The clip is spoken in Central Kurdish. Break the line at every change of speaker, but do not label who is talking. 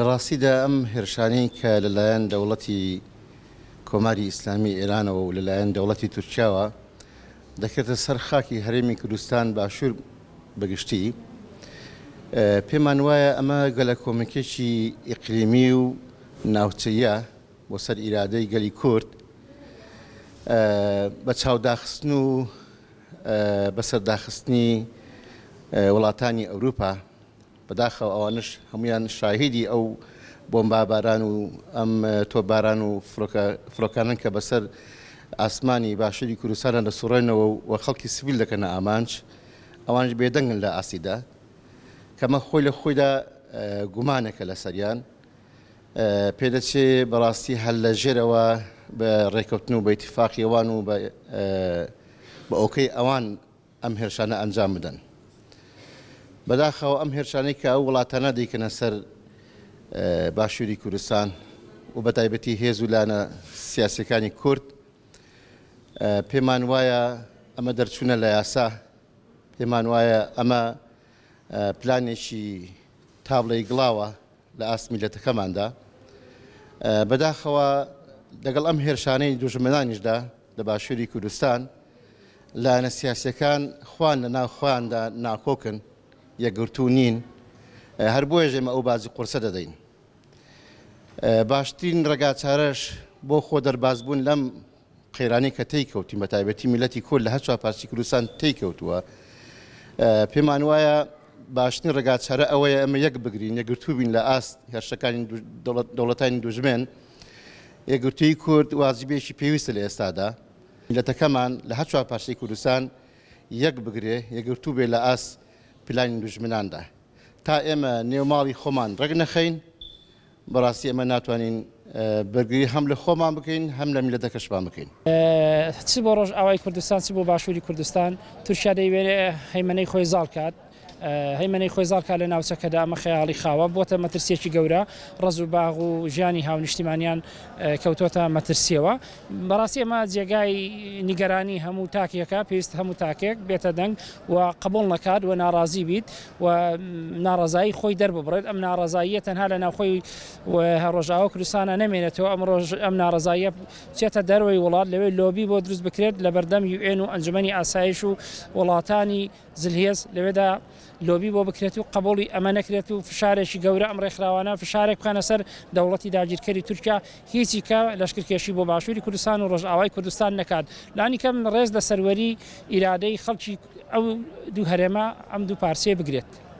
لە ڕاستیدا ئەم هێرشانەی کە لەلایەن دەوڵەتی کۆماری ئیسلامی ئێرانەوە و لەلایەن دەوڵەتی تورکیاوە دەکرێتە سەر خاکی هەرێمی کوردستان باشوور بەگشتی پێمان وایە ئەمە گەلەکۆمەکێکی ئیقلیمی و ناوچەیە بۆ سەر ئیرادەی گەلی کورد بە چاوداخستن و بەسەرداخستنی وڵاتانی ئەوروپا بەداخەوە ئەوانەش هەموویان شاهیدی ئەو بۆمباباران و ئەم تۆپباران و فڕۆکانەن کە بەسەر ئاسمانی باشووری کوردستانە دەسوڕێنەوە و خەڵکی سڤیل دەکەنە ئامانج، ئەوانیش بێدەنگن لە ئاستیدا، کەمە خۆی لە خۆیدا گومانێکە لەسەریان، پێدەچێ بەڕاستی هەر لە ژێرەوە بە ڕێکەوتن و بە ئیتیفاقی ئەوان و بە ئۆکەی ئەوان ئەم هێرشانە ئەنجام بدەن. بەداخەوە ئەم هێرشانەی کە ئەو وڵاتانە دەیکەنە سەر باشووری کوردستان و بەتایبەتی هێز و لایەنە سیاسیەکانی کورد پێمان وایە ئەمە دەرچوونە لە یاسا، پێمان وایە ئەمە پلانێکی تابڵێی گڵاوە لە ئاست میللەتەکەماندا. بەداخەوە لەگەڵ ئەم هێرشانەی دوژمنانیشدا لە باشووری کوردستان، لایەنە سیاسیەکان خۆیان لە ناو خۆیاندا ناکۆکن، یەکگرتوو نین، هەر بۆیەش ئێمە ئەو باجی قورسە دەدەین. باشترین ڕێگاچارەش بۆ خۆ دەربازبوون لەم قەیرانەی کە تێی کەوتین بە تایبەتی میللەتی کورد لە هەر چوار پارچەی کوردستان تێی کەوتووە پێمان وایە باشترین ڕێگاچارە ئەوەیە ئێمە یەک بگرین یەکگرتوو بین لە ئاست هێرشەکانی دەوڵەتانی دوژمن یەکگرتووی کورد واجبێکی پێویستە لە ئێستادا میللەتەکەمان لە هەر چوار پارچەی کوردستان یەک بگرێ یەکگرتوو بێ لە ئاست پلانی دوژمناندا تا ئێمە نێو ماڵی خۆمان ڕێک نەخەین بەڕاستی ئێمە ناتوانین بەرگری هەم لە خۆمان بکەین هەم لە میللەتەکەشمان بکەین.
چ بۆ ڕۆژئاوای کوردستان چ بۆ باشووری کوردستان تورکیا دەیوێ هەیمەنەی خۆی زاڵ کات، هەیمەنەی خۆی زاڵ کات لە ناوچەکەدا، ئەمە خەیاڵی خاوە، بۆتە مەترسییەکی گەورە، ڕەز و باغ و ژیانی هاونیشتیمانیان کەوتۆتە مەترسییەوە. بەڕاستی ئەمە جێگای نیگەرانی هەموو تاکێکە، پێویستە هەموو تاکێک بێتە دەنگ و قبوڵ نەکات و ناڕازی بیت و ناڕەزایی خۆی دەرببڕێت، ئەم ناڕەزاییە تەنها لە ناوخۆی ڕۆژئاوا کوردستانە نەمێنێتەوە، ئەم ڕۆژ ئەم ناڕەزاییە بچێتە دەرەوەی وڵات، لەوێ لۆبی بۆ دروست بکرێت لەبەردەم یوئێن و ئەنجومەنی ئاسایش و وڵاتانی زلهێز لەوێدا لۆبی بۆ بکرێت و قبوڵی ئەمە نەکرێت و فشارێکی گەورە ئەم ڕێکخراوانە فشارێک بخەنە سەر دەوڵەتی داگیرکەری تورکیا هیچی کە لەشکرکێشی بۆ باشووری کوردستان و ڕۆژئاوای کوردستان نەکات لانیکەم ڕێز لە سەروەری ئیرادەی خەڵکی ئەو دوو هەرێمە ئەم دوو پارچەیە بگرێت.